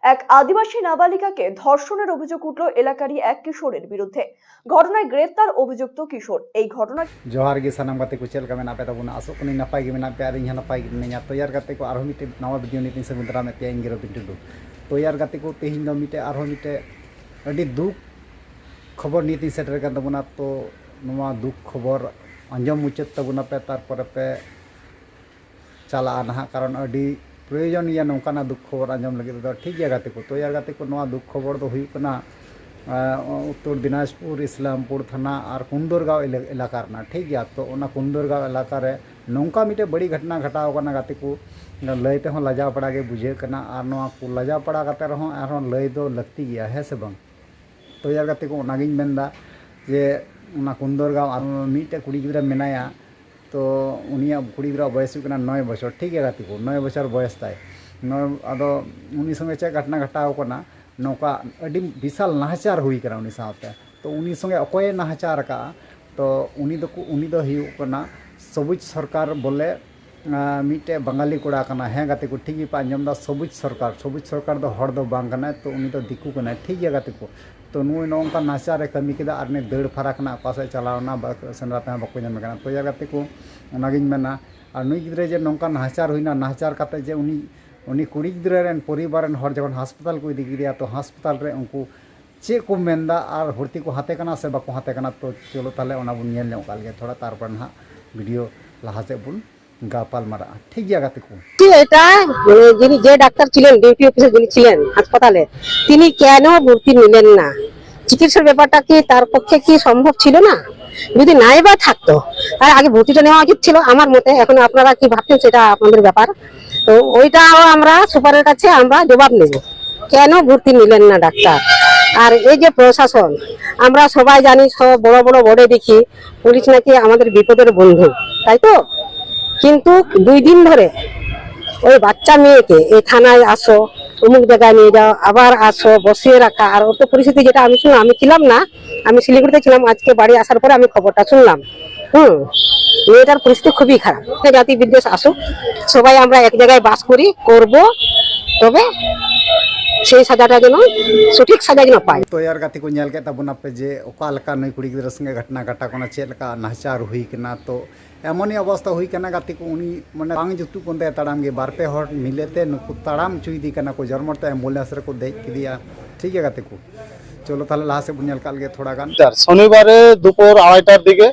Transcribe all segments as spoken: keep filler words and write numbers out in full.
এক আদিবাসী নাবালিকাকে ধর্ষণের অভিযোগ উঠল এলাকারই এক কিশোরের বিরুদ্ধে। ঘটনায় গ্রেপ্তার অভিযুক্ত কিশোর। এই ঘটনা জᱚᱦᱟᱨ ᱜᱮ ᱥᱟᱱᱟᱢ ᱜᱟᱛᱮ ᱠᱚ, ᱪᱮᱫ ᱞᱮᱠᱟ ᱢᱮᱱᱟᱜ ᱯᱮ ᱛᱟᱵᱚᱱᱟ? ᱟᱥᱚᱜ ᱠᱟᱹᱱᱟᱹᱧ ᱱᱟᱯᱟᱭ ᱜᱮ ᱢᱮᱱᱟᱜ ᱯᱮᱭᱟ ᱟᱨ ᱤᱧ ᱦᱚᱸ ᱱᱟᱯᱟᱭ ᱜᱮ ᱢᱤᱱᱟᱹᱧᱟ᱾ ᱛᱚ ᱭᱟᱨ ᱜᱟᱛᱮ ᱠᱚ, ᱟᱨᱦᱚᱸ ᱢᱤᱫᱴᱮᱱ ᱱᱟᱣᱟ ᱵᱷᱤᱰᱤᱭᱳ ᱱᱤᱛ ᱤᱧ ᱥᱟᱹᱜᱩᱱ ᱫᱟᱨᱟᱢᱮᱫ ᱯᱮᱭᱟ, ᱤᱧ ᱜᱮ ᱨᱚᱵᱤᱱ ᱴᱩᱰᱩ᱾ ᱛᱚ ᱭᱟᱨ ᱜᱟᱛᱮ ᱠᱚ, ᱛᱮᱦᱮᱧ ᱫᱚ ᱢᱤᱫᱴᱮᱱ ᱟᱨᱦᱚᱸ ᱢᱤᱫᱴᱮᱱ ᱟᱹᱰᱤ ᱫᱩᱠ ᱠᱷᱚᱵᱚᱨ ᱱᱤᱛ ᱤᱧ ᱥᱮᱴᱮᱨ ᱠᱟᱱ ᱛᱟᱵᱚᱱᱟ᱾ ᱛᱚ ᱱᱚᱣᱟ ᱫᱩᱠ ᱠᱷᱚᱵᱚᱨ ᱟᱸᱡᱚᱢ ᱢᱩᱪᱟᱹᱫ ᱛᱟᱵᱚᱱᱟ ᱯᱮ, ᱛᱟᱨᱯᱚᱨᱮ ᱯᱮ ᱪᱟᱞᱟᱜᱼᱟ ᱱᱟᱦᱟᱜ, ᱠᱟᱨᱚᱱ ᱟᱹᱰᱤ ᱯᱨᱚᱭᱳᱡᱚᱱ ᱜᱮᱭᱟ ᱱᱚᱝᱠᱟᱱᱟᱜ ᱫᱩᱠ ᱠᱷᱚᱵᱚᱨ ᱟᱸᱡᱚᱢ ᱞᱟᱹᱜᱤᱫ ᱛᱮᱫᱚ᱾ ᱴᱷᱤᱠ ᱜᱮᱭᱟ ᱜᱟᱛᱮ ᱠᱚ, ᱛᱚ ᱭᱟᱨ ᱜᱟᱛᱮ ᱠᱚ, ᱱᱚᱣᱟ ᱫᱩᱠ ᱠᱷᱚᱵᱚᱨ ᱫᱚ ᱦᱩᱭᱩᱜ ᱠᱟᱱᱟ, ᱟᱸ, ᱩᱛᱛᱚᱨ ᱫᱤᱱᱟᱡᱽᱯᱩᱨ ᱤᱥᱞᱟᱢᱯᱩᱨ ᱛᱷᱟᱱᱟ ᱟᱨ ᱠᱩᱱᱫᱚᱨᱜᱟᱸᱣ ᱮᱞᱟ-, ᱮᱞᱟᱠᱟ ᱨᱮᱱᱟᱜ, ᱴᱷᱤᱠ ᱜᱮᱭᱟ᱾ ᱛᱚ ᱚᱱᱟ ᱠᱩᱱᱫᱚᱨᱜᱟᱸᱣ ᱮᱞᱟᱠᱟ ᱨᱮ ᱱᱚᱝᱠᱟ ᱢᱤᱫᱴᱮᱡ ᱵᱟᱹᱲᱤᱡ ᱜᱷᱚᱴᱚᱱᱟ ᱜᱷᱟᱴᱟᱣ ᱟᱠᱟᱱᱟ ᱜᱟᱛᱮ ᱠᱚ, ᱞᱟᱹᱭ ᱛᱮᱦᱚᱸ ᱞᱟᱡᱟᱣ ᱯᱟᱲᱟ ᱜᱮ ᱵᱩᱡᱷᱟᱹᱜ ᱠᱟᱱᱟ᱾ ᱟᱨ ᱱᱚᱣᱟ ᱠᱚ ᱞᱟᱡᱟᱣ ᱯᱟᱲᱟ ᱠᱟᱛᱮ ᱨᱮᱦᱚᱸ ᱟᱨᱦᱚᱸ ᱞᱟᱹᱭ ᱫᱚ ᱞᱟᱹᱠᱛᱤ ᱜᱮᱭᱟ, ᱦᱮᱸ ᱥᱮ ᱵᱟᱝ? ᱛᱚ ᱭᱟᱨ ᱜᱟᱛᱮ ᱠᱚ, ᱚᱱᱟᱜᱤᱧ ᱢᱮᱱᱫᱟ ᱡᱮ ᱚᱱᱟ ᱠᱩᱱᱫᱚᱨᱜᱟᱸᱣ ᱟᱨ ᱢᱤᱫᱴᱮᱡ ᱠᱩᱲᱤ ᱜᱤᱫᱽᱨᱟᱹ ᱢᱮᱱᱟᱭᱟ, ᱛᱚ ᱩᱱᱤᱭᱟᱜ ᱠᱩᱲᱤ ᱜᱤᱫᱽᱨᱟᱹᱣᱟᱜ ᱵᱚᱭᱮᱥ ᱦᱩᱭᱩᱜ ᱠᱟᱱᱟ ᱱᱚᱭ ᱵᱚᱪᱷᱚᱨ, ᱴᱷᱤᱠ ᱜᱮᱭᱟ ᱜᱟᱛᱮ ᱠᱚ, ᱱᱚᱭ ᱵᱚᱪᱷᱚᱨ ᱵᱚᱭᱮᱥ ᱛᱟᱭ᱾ ᱱᱚᱭ, ᱟᱫᱚ ᱩᱱᱤ ᱥᱚᱸᱜᱮ ᱪᱮᱫ ᱜᱷᱚᱴᱚᱱᱟ ᱜᱷᱚᱴᱟᱣ ᱠᱟᱱᱟ, ᱱᱚᱝᱠᱟ ᱟᱹᱰᱤ ᱵᱤᱥᱟᱞ ᱱᱟᱦᱟᱪᱟᱨ ᱦᱩᱭ ᱠᱟᱱᱟ ᱩᱱᱤ ᱥᱟᱶᱛᱮ᱾ ᱛᱚ ᱩᱱᱤ ᱥᱚᱸᱜᱮ ᱚᱠᱚᱭᱮ ᱱᱟᱦᱟᱪᱟᱨ ᱟᱠᱟᱫᱼᱟ? ᱛᱚ ᱩᱱᱤ ᱫᱚᱠᱚ, ᱩᱱᱤ ᱫᱚ ᱦᱩᱭᱩᱜ ᱠᱟᱱᱟ ᱥᱚᱵᱩᱡᱽ ᱥᱚᱨᱠᱟᱨ ᱵᱚᱞᱮ, ᱟᱸ, ᱢᱤᱫᱴᱮᱡ ᱵᱟᱝᱜᱟᱞᱤ ᱠᱚᱲᱟ ᱠᱟᱱᱟ᱾ ᱦᱮᱸ ᱜᱟᱛᱮ ᱠᱚ, ᱴᱷᱤᱠ ᱜᱮᱯᱮ ᱟᱸᱡᱚᱢ ᱮᱫᱟ, ᱥᱚᱵᱩᱡᱽ ᱥᱚᱨᱠᱟᱨ᱾ ᱥᱚᱵᱩᱡᱽ ᱥᱚᱨᱠᱟᱨ ᱫᱚ ᱦᱚᱲ ᱫᱚ ᱵᱟᱝ ᱠᱟᱱᱟᱭ, ᱛᱚ ᱩᱱᱤ ᱫᱚ ᱫᱤᱠᱩ ᱠᱟᱱᱟᱭ, ᱴᱷᱤᱠ ᱜᱮᱭᱟ ᱜᱟᱛᱮ ᱠᱚ᱾ ᱛᱚ ᱱᱩᱭ ᱱᱚᱜᱼᱚ ᱱᱚᱝᱠᱟ ᱱᱟᱦᱟᱪᱟᱨ ᱮ ᱠᱟᱹᱢᱤ ᱠᱮᱫᱟ ᱟᱨ ᱩᱱᱤ ᱫᱟᱹᱲ ᱯᱷᱟᱨᱟᱠ ᱮᱱᱟ, ᱚᱠᱟ ᱥᱮᱫ ᱪᱟᱞᱟᱣ ᱮᱱᱟ, ᱵᱟ-, ᱥᱮᱸᱫᱽᱨᱟ ᱛᱮᱦᱚᱸ ᱵᱟᱠᱚ ᱧᱟᱢᱮ ᱠᱟᱱᱟ᱾ ᱛᱚ ᱭᱟᱨ ᱜᱟᱛᱮ ᱠᱚ, ᱚᱱᱟᱜᱤᱧ ᱢᱮᱱᱟ, ᱟᱨ ᱱᱩᱭ ᱜᱤᱫᱽᱨᱟᱹ ᱡᱮ ᱱᱚᱝᱠᱟ ᱱᱟᱦᱟᱪᱟᱨ ᱦᱩᱭᱱᱟ, ᱱᱟᱦᱟᱪᱟᱨ ᱠᱟᱛᱮ ᱡᱮ ᱩᱱᱤ, ᱩᱱᱤ ᱠᱩᱲᱤ ᱜᱤᱫᱽᱨᱟᱹ ᱨᱮᱱ ᱯᱚᱨᱤᱵᱟᱨ ᱨᱮᱱ ᱦᱚᱲ ᱡᱚᱠᱷᱚᱱ ᱦᱟᱥᱯᱟᱛᱟᱞ ᱠᱚ ᱤᱫᱤ ᱠᱮᱫᱮᱭᱟ, ᱛᱚ ᱦᱟᱥᱯᱟᱛᱟᱞ ᱨᱮ ᱩᱱᱠᱩ ᱪᱮᱫ ᱠᱚ ᱢᱮᱱᱫᱟ ᱟᱨ ᱵᱷᱚᱨᱛᱤ ᱠᱚ ᱦᱟᱛᱮ ᱠᱟᱱᱟ ᱥᱮ ᱵᱟᱠᱚ ᱦᱟᱛᱮ ᱠᱟᱱᱟ? ᱛᱚ ᱪᱚᱞᱚ ᱛᱟᱦᱞᱮ ᱚᱱᱟ ᱵᱚᱱ ᱧᱮᱞ ᱧᱚᱜ ᱠᱟᱜ ᱞᱮᱜᱮ ᱛᱷᱚᱲᱟ, ᱛᱟᱨᱯᱚᱨ ᱱᱟᱦᱟᱜ ᱵᱷᱤᱰᱤᱭᱳ ᱞᱟᱦᱟ ᱥᱮᱫ ᱵᱚᱱ ᱜᱟᱯᱟᱞ ᱢᱟᱨᱟᱜᱼᱟ᱾ ᱴᱷᱤᱠ ᱜᱮᱭᱟ ᱜᱟᱛᱮ ᱠᱚ? কি এটা, মানে, যিনি, যে ডাক্তার ছিলেন, ডিউটি অফিসার যিনি ছিলেন হাসপাতালে, তিনি কেন ভর্তি নিলেন না? চিকিৎসার ব্যাপারটা কি তার পক্ষে কি সম্ভব ছিল না? যদি নাই বা থাকতো, তার আগে ভর্তিটা নেওয়া উচিত ছিল আমার মতে। এখন আপনারা কি ভাবছেন সেটা আপনাদের ব্যাপার। তো ওইটাও আমরা সুপারের কাছে আমরা জবাব নেব, কেন ভর্তি নিলেন না ডাক্তার। আর এই যে প্রশাসন, আমরা সবাই জানি, সব বড় বড় বোর্ডে দেখি পুলিশ নাকি আমাদের বিপদের বন্ধু, তাই তো? কিন্তু দুই দিন ধরে ওই বাচ্চা মেয়েকে এই থানায় আসো, অমুক জায়গায় নিয়ে যাও, আবার আসো, বসিয়ে রাখা। আর ওর তো পরিস্থিতি, যেটা আমি শুনলাম, আমি ছিলাম না, আমি শিলিগুড়িতে ছিলাম, আজকে বাড়ি আসার পরে আমি খবরটা শুনলাম। হুম, মেয়েটার পরিস্থিতি খুবই খারাপ। জাতি বিদ্বেষ আসুক, সবাই আমরা এক জায়গায় বাস করি, করব, তবে সেই সাজাটা যেন, সঠিক সাজা যেন পায়। তো ইয়ার গাᱛᱮ ᱠᱚ ᱧᱮᱞ ᱠᱮᱫ ᱛᱟᱵᱚᱱᱟ ᱯᱮ ᱡᱮ ᱚᱠᱟ ᱞᱮᱠᱟ ᱱᱩᱭ ᱠᱩᱲᱤ ᱜᱤᱫᱽᱨᱟᱹ ᱥᱚᱸᱜᱮ ᱜᱷᱚᱴᱱᱟ ᱜᱷᱟᱴᱟᱜ ᱠᱟᱱᱟ, ᱪᱮᱫ ᱞᱮᱠᱟ ᱱᱟᱦᱟᱪᱟᱨ ᱦᱩᱭ ᱠᱟᱱᱟ᱾ ᱛᱚ ᱮᱢᱚᱱᱤ ᱚᱵᱚᱥᱛᱟ ᱦᱩᱭ ᱠᱟᱱᱟ ᱜᱟᱛᱮ ᱠᱚ, ᱩᱱᱤ ᱢᱟᱱᱮ ᱵᱟᱝ ᱡᱩᱛᱩᱜ ᱠᱟᱱ ᱛᱟᱭᱟ ᱛᱟᱲᱟᱢ ᱜᱮ, ᱵᱟᱨ ᱯᱮ ᱦᱚᱲ ᱢᱤᱞᱮ ᱛᱮ ᱱᱩᱠᱩ ᱛᱟᱲᱟᱢ ᱦᱚᱪᱚᱭᱮᱫᱮ ᱠᱟᱱᱟ ᱠᱚ, ᱡᱚᱨᱢᱚᱨ ᱛᱮ ᱮᱢᱵᱩᱞᱮᱱᱥ ᱨᱮᱠᱚ ᱫᱮᱡ ᱠᱮᱫᱮᱭᱟ᱾ ᱴᱷᱤᱠ ᱜᱮᱭᱟ ᱜᱟᱛᱮ ᱠᱚ, ᱪᱚᱞᱚ ᱛᱟᱦᱞᱮ ᱞᱟᱦᱟ ᱥᱮᱫ ᱵᱚᱱ ᱧᱮᱞ ᱠᱟᱜ ᱞᱮᱜᱮ ᱛᱷᱚᱲᱟ ᱜᱟᱱ᱾ ᱟᱨ শনিবারে দুপুর আড়াইটার দিকে,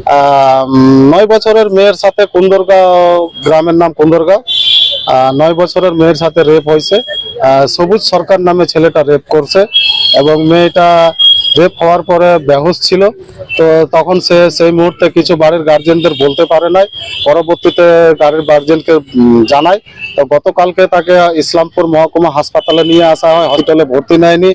আহ, উম, নয় বছরের মেয়ের সাথে কুন্দরগাঁও, গ্রামের নাম কুন্দরগাঁও, আহ, নয় বছরের মেয়ের সাথে রেপ হয়েছে। আহ, সবুজ সরকার নামে ছেলেটা রেপ করছে এবং মেয়েটা রেপ হওয়ার পরে বেহুঁশ ছিল। তো তখন সে সেই মুহূর্তে কিছু বাড়ির গার্জিয়ানদের বলতে পারে নাই, পরবর্তীতে বাড়ির গার্জিয়ানকে উম, জানায়। তো গতকালকে তাকে ইসলামপুর মহকুমা হাসপাতালে নিয়ে আসা হয়, হসপিটালে ভর্তি নেয়নি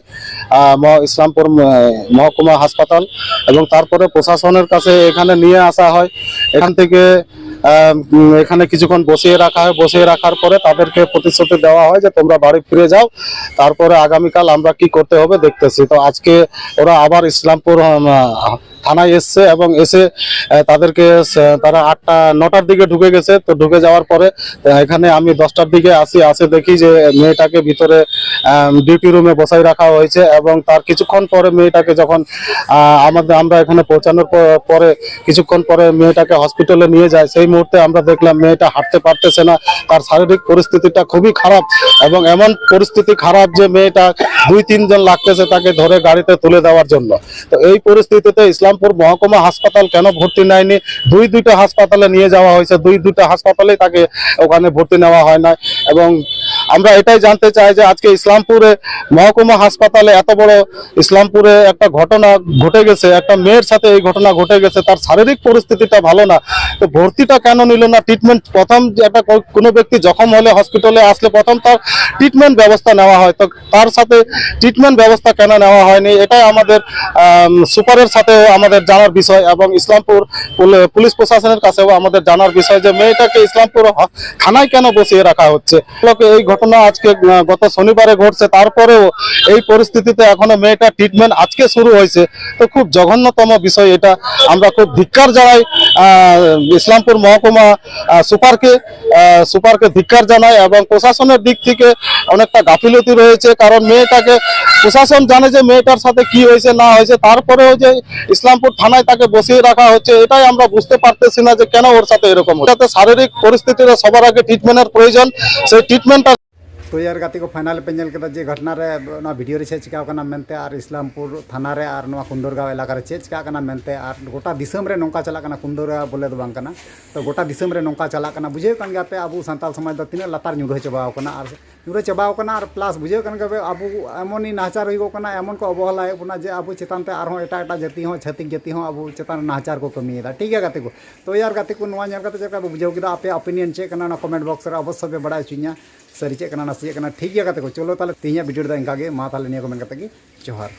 আহ, মহ- ইসলামপুর আহ, মহকুমা হাসপাতাল, এবং তারপরে প্রশাসনের কাছে এখানে নিয়ে আসা হয়। এখান থেকে আহ, উম, এখানে কিছুক্ষণ বসিয়ে রাখা হয়। বসিয়ে রাখার পরে তাদেরকে প্রতিশ্রুতি দেওয়া হয় যে তোমরা বাড়ি ফিরে যাও। তারপরে আগামীকাল আমরা কি করতে হবে দেখতেছি। তো আজকে ওরা আবার ইসলামপুর আহ, থানায় এসছে এবং এসে আহ, তাদেরকে আহ, তারা আটটা নটার দিকে ঢুকে গেছে। তো ঢুকে যাওয়ার পরে আহ, এখানে আমি দশটার দিকে আসি। আসে দেখি যে মেয়েটাকে ভিতরে ডিউটি রুমে বসাই রাখা হয়েছে এবং তার কিছুক্ষণ পরে মেয়েটাকে যখন আহ, আমাদের আমরা এখানে পৌঁছানোর পর- পরে কিছুক্ষণ পরে মেয়েটাকে হসপিটালে নিয়ে যায়। সেই মুহূর্তে আমরা দেখলাম মেয়েটা হাঁটতে পারতেছে না, তার শারীরিক পরিস্থিতিটা খুবই খারাপ এবং এমন পরিস্থিতি খারাপ যে মেয়েটা দুই তিনজন লাগতেছে তাকে ধরে গাড়িতে তুলে দেওয়ার জন্য। তো এই পরিস্থিতিতে ইসলামপুর মহকুমা হাসপাতাল কেন ভর্তি নেয়নি, দুই দুইটা হাসপাতালে নিয়ে যাওয়া হয়েছে, দুই দুইটা হাসপাতালেই তাকে ওখানে ভর্তি নেওয়া হয় না। এবং আমরা এটাই জানতে চাই যে আজকে ইসলামপুরে মহকুমা হাসপাতালে এত বড়, ইসলামপুরে একটা ঘটনা ঘটে গেছে, একটা মেয়ের সাথে এই ঘটনা ঘটে গেছে, তার শারীরিক পরিস্থিতিটা ভালো না, তো ভর্তিটা কেন নিল না? ট্রিটমেন্ট প্রথম যে একটা কো- কোনো ব্যক্তি জখম হলে হসপিটালে আসলে প্রথম তার ট্রিটমেন্ট ব্যবস্থা নেওয়া হয়, তো তার সাথে ট্রিটমেন্ট ব্যবস্থা কেন নেওয়া হয়নি, এটাই আমাদের আম, সুপারের সাথেও আমাদের জানার বিষয় এবং ইসলামপুর পুল- পুলিশ প্রশাসনের কাছেও আমাদের জানার বিষয় যে মেয়েটাকে ইসলামপুর হ- থানায় কেন বসিয়ে রাখা হচ্ছে। লোকে এই ঘটনা ঘটনা আজকে, আহ, গত শনিবারে ঘটছে, তারপরেও এই পরিস্থিতিতে এখনো মেয়েটার ট্রিটমেন্ট আজকে শুরু হয়েছে। তো খুব জঘন্যতম বিষয় এটা। আমরা খুব ধিক্কার জানাই, আহ, ইসলামপুর মহকুমা, আহ, সুপারকে, আহ, সুপারকে ধিক্কার জানাই, এবং প্রশাসনের দিক থেকে অনেকটা গাফিলতি রয়েছে, কারণ মেয়েটাকে, প্রশাসন জানে যে মেয়েটার সাথে কি হয়েছে না হয়েছে, তারপরেও যে ইসলামপুর থানায় তাকে বসিয়ে রাখা হচ্ছে, এটাই আমরা বুঝতে পারতেছি না যে কেন ওর সাথে এরকম হচ্ছে। যাতে শারীরিক পরিস্থিতিটা সবার আগে ট্রিটমেন্টের প্রয়োজন, সেই ট্রিটমেন্টটা। ᱛᱚ ᱭᱟᱨ ᱜᱟᱛᱮ ᱠᱚ, ᱯᱷᱟᱭᱱᱟᱞ ᱯᱮ ᱧᱮᱞ ᱠᱮᱫᱟ ᱡᱮ ᱜᱷᱚᱴᱱᱟ ᱨᱮ ᱱᱚᱣᱟ ᱵᱷᱤᱰᱤᱭᱳ ᱨᱮ ᱪᱮᱫ ᱪᱤᱠᱟᱹᱣ ᱠᱟᱱᱟ ᱢᱮᱱᱛᱮ, ᱟᱨ ᱤᱥᱞᱟᱢᱯᱩᱨ ᱛᱷᱟᱱᱟ ᱨᱮ ᱟᱨ ᱱᱚᱣᱟ ᱠᱩᱱᱫᱚᱨᱜᱟᱸᱣ ᱮᱞᱟᱠᱟ ᱨᱮ ᱪᱮᱫ ᱪᱤᱠᱟᱹᱜ ᱠᱟᱱᱟ ᱢᱮᱱᱛᱮ, ᱟᱨ ᱜᱚᱴᱟ ᱫᱤᱥᱚᱢ ᱨᱮ ᱱᱚᱝᱠᱟ ᱪᱟᱞᱟᱜ ᱠᱟᱱᱟ, ᱠᱩᱱᱫᱚᱨᱜᱟᱸᱣ ᱵᱚᱞᱮ ᱫᱚ ᱵᱟᱝ ᱠᱟᱱᱟ᱾ ᱛᱚ ᱜᱚᱴᱟ ᱫᱤᱥᱚᱢ ᱨᱮ ᱱᱚᱝᱠᱟ ᱪᱟᱞᱟᱜ ᱠᱟᱱᱟ᱾ ᱵᱩᱡᱷᱟᱹᱣ ᱠᱟᱱ ᱜᱮᱭᱟ ᱯᱮ, ᱟᱵᱚ ᱥᱟᱱᱛᱟᱲ ᱥᱚᱢᱟᱡᱽ ᱫᱚ ᱛᱤᱱᱟᱹᱜ ᱞᱟᱛᱟᱨ ᱧᱩᱨᱦᱟᱹ ᱪᱟᱵᱟᱣ ᱠᱟᱱᱟ, ᱟᱨ ᱧᱩᱨᱦᱟᱹ ᱪᱟᱵᱟᱣ ᱠᱟᱱᱟ, ᱟᱨ ᱯᱞᱟᱥ ᱵᱩᱡᱷᱟᱹᱣ ᱠᱟᱱ ᱜᱮᱭᱟ ᱯᱮ, ᱟᱵᱚ ᱮᱢᱚᱱ ᱱᱟᱦᱟᱪᱟᱨ ᱦᱩᱭᱩᱜᱚᱜ ᱠᱟᱱᱟ, ᱮᱢᱚᱱ ᱠᱚ ᱚᱵᱚᱦᱮᱞᱟᱭᱮᱫ ᱵᱚᱱᱟ ᱡᱮ ᱟᱵᱚ ᱪᱮᱛᱟᱱ ᱛᱮ ᱟᱨᱦᱚᱸ ᱮᱴᱟᱜ ᱮᱴᱟᱜ ᱡᱟᱹᱛᱤ ᱦᱚᱸ, ᱪᱷᱟᱹᱛᱤᱠ ᱡᱟᱹᱛᱤ ᱦᱚᱸ ᱟᱵᱚ ᱪᱮᱛᱟᱱ ᱨᱮ ᱱᱟᱦᱟᱪᱟᱨ ᱠᱚ ᱠᱟᱹᱢᱤᱭᱮᱫᱟ᱾ ᱴᱷᱤᱠ ᱜᱮᱭᱟ ᱜᱟᱛᱮ ᱠᱚ, ᱛᱚ ᱭᱟᱨ ᱜᱟᱛᱮ ᱠᱚ, ᱱᱚᱣᱟ ᱧᱮᱞ ᱠᱟᱛᱮ ᱪᱮᱫ ᱞᱮᱠᱟ ᱯᱮ ᱵᱩᱡᱷᱟᱹᱣ ᱠᱮᱫᱟ? ᱟᱯᱮᱭᱟᱜ ᱚᱯᱤᱱᱤᱭᱚᱱ ᱪᱮᱫ ᱠᱟᱱᱟ? ᱚᱱᱟ ᱠᱚᱢᱮᱱᱴ ᱵᱚᱠᱥ ᱨᱮ ᱚᱵᱚᱥᱥᱳᱭ ᱯᱮ ᱵᱟᱲᱟᱭ ᱦᱚᱪᱚᱧᱟ᱾ ᱥᱟᱹᱨᱤ ᱪᱮᱫ ᱠᱟᱱᱟ, ᱱᱟᱥᱮ ᱪᱮᱫ ᱠᱟᱱᱟ? ᱴᱷᱤᱠ ᱜᱮᱭᱟ ᱜᱟᱛᱮ ᱠᱚ, ᱪᱚᱞᱚ ᱛᱟᱦᱞᱮ ᱛᱮᱦᱮᱧᱟᱜ ᱵᱷᱤᱰᱤᱭᱳ ᱨᱮᱫᱚ ᱤᱱᱠᱟ ᱜᱮ᱾ ᱢᱟ ᱛᱟᱦᱞᱮ ᱱᱤᱭᱟᱹ ᱠᱚ ᱢᱮᱱ ᱠᱟᱛᱮ ᱜᱮ ᱡᱚᱦᱟᱨ᱾